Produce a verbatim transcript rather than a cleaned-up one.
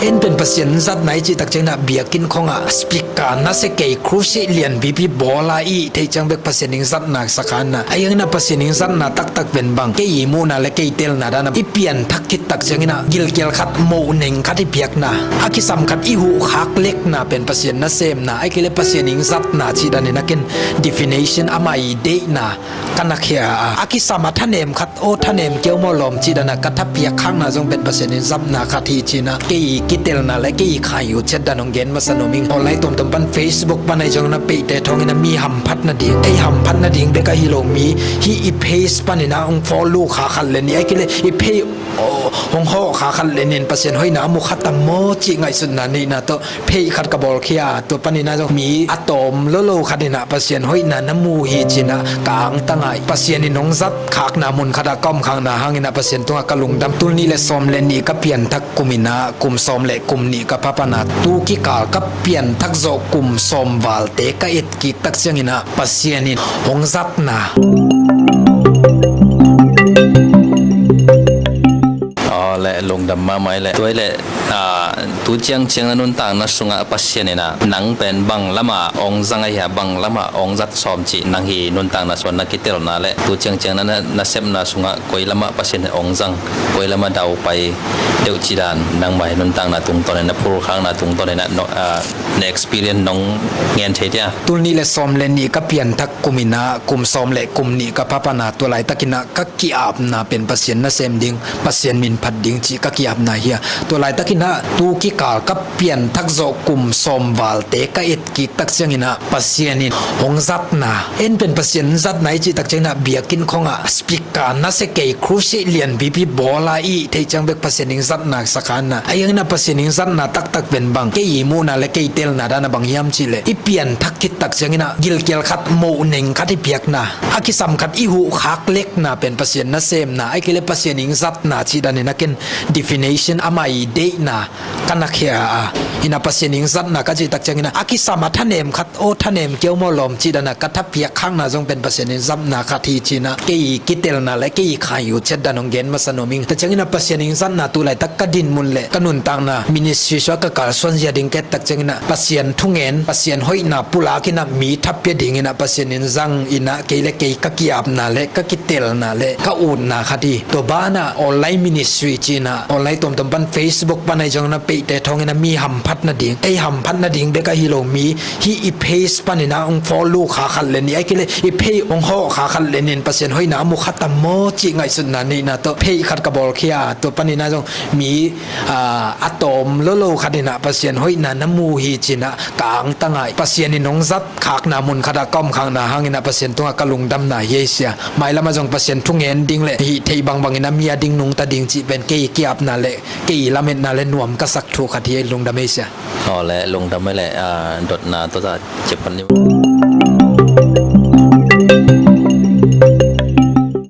En pen Pasian in zatna i cih tak ciangin ah biakinn khong ah speaker nasia kei, crusade lian pipi bawl a i theih ciang bek Pasian in zatna sakhanna. Ahi hangin ah Pasian in zatna taktak pen bang, kei i muhna le kei telna dan ah i pianthak khit tak ciangin ah gilkial khat, moh neng khat i piakna, a kisam khat i huh khak lekna pen Pasian nasemna, ahih kei leh Pasian in zatna cih dan in ah ken definition, ama i deihna ka na khia a, a kisam a thanem khat, aw thanem kei maw lawm cih dan ah ka thapiak khakna zong pen Pasian in zatna khat hi ci-in ah kei i kitelna le kei i khai uh ciat dan hong gen masa nuam ing. Online tuamtuam pan, Facebook pan ahi zongin ah peihte thawngin ah mi hamphat nading, ei hamphat nading bek ahi lo, mi hih i page panin ah hong follow kha khat le nih, ahih kei leh i page hong hawh kha khat le nih in Pasian hoihna a mu kha tam maw cih ngaihsutna neihna tawh page khat ka bawl khia a, tua panin ah zong mi a tawm lolo khat in ah Pasian hoihna na mu hi ci-in ah ka angtang a, Pasian in hong zat khakna mun khat ah ka om khakna hangin ah Pasian tungah ka lungdam. Tul nih le sawm le nih ka pianthak kum in ah kum sawm le kum nih ka pha pan a, tu kikal ka pianthak zawh kum sawm valte ka et kik tak ciangin ah Pasian in hong zatna. Aw le, lungdam mahmah le. Tua hi leh, ah, tu ciangciang na nuntakna sungah Pasian in ah nang pen bang lamah hong zang ahi a, bang lamah hong zat sawm cih nang hih nuntakna sungah na kitelna le tu ciangciang na, na, na sepna sungah koi lamah Pasian in hong zang, koi lamah daupai deuh cih dan nangmah hih nuntakna tungtawn in, na phurkhakna tungtawn in ah, no, ah, na experience nong ngen thei dia? Tul nih le sawm le nih ka pianthak kum in ah kum sawm le kum nih ka pha pan a, tua laitakin ah ka ki-apna pen Pasian nasem ding, Pasian min phat ding cih ka ki-apna hi a, tua laitakin ah tu kikal ka pianthak zawh kum sawm valte ka et kik tak ciangin ah Pasian in hong zatna. En pen Pasian in zatna i cih tak ciangin ah biakinn khong ah speaker nasia kei, crusade lian pipi bawl a i theih ciang bek Pasian in zatna sakhanna. Ahi hangin ah Pasian in zatna taktak pen bang, kei i muhna le kei telna dan ah bang hiam cih leh i pianthak khit tak ciangin ah gilkial khat, moh neng khat i piakna, a kisam khat i huh khak lekna pen Pasian nasemna, ahih kei leh Pasian in zatna cih dan in ah ken definition, ama i deihna ka na khia a. In ah Pasian in zatna ka cih tak ciangin ah a kisam a thanem khat, aw thanem kei maw lawm cih dan ah ka thapiak khakna zong pen Pasian in zatna khat hi ci-in ah kei i kitelna le kei i khai uh ciat dan hong gen masa nuam ing. Tua ciangin ah Pasian in zatna tu laitak ka dinmun le ka nuntakna ministry sungah ka kalsuan zia ding ka et tak ciangin ah Pasian thungen, Pasian hoihna pulak in ah mi thapia dingin ah Pasian in zang in ah kei le kei ka ki-apna le ka kitelna le ka utna khat hi. Tua banah online ministry ci-in ah online tuamtuam pan, Facebook pan ahi zongin ah peihte thawngin ah mi hamphat nading, ei hamphat nading bek ahi lo, mi hih i page panin ah hong follow kha khat le nih, ahih kei leh i page hong hawh kha khat le nih in Pasian hoihna a mu kha tam maw cih ngaihsutna neihna tawh page khat ka bawl khia a, tua panin ah zong mi, ah, a tawm lolo khat in ah Pasian hoihna na mu hi ci-in ah ka angtang a, Pasian in hong zat khakna mun khat ah ka om khakna hangin ah Pasian tungah ka lungdamna hi ei sia. Mailam ah zong Pasian thungen ding le hih theih bangbang in ah mi a ding nungta ding cih pen kei i ki-apna le kei i lametna le nuam ka sak thu khat hi ei, lungdam ei sia. Aw le, lungdam ei le, ah, dotna tawh zah ciaphat ni.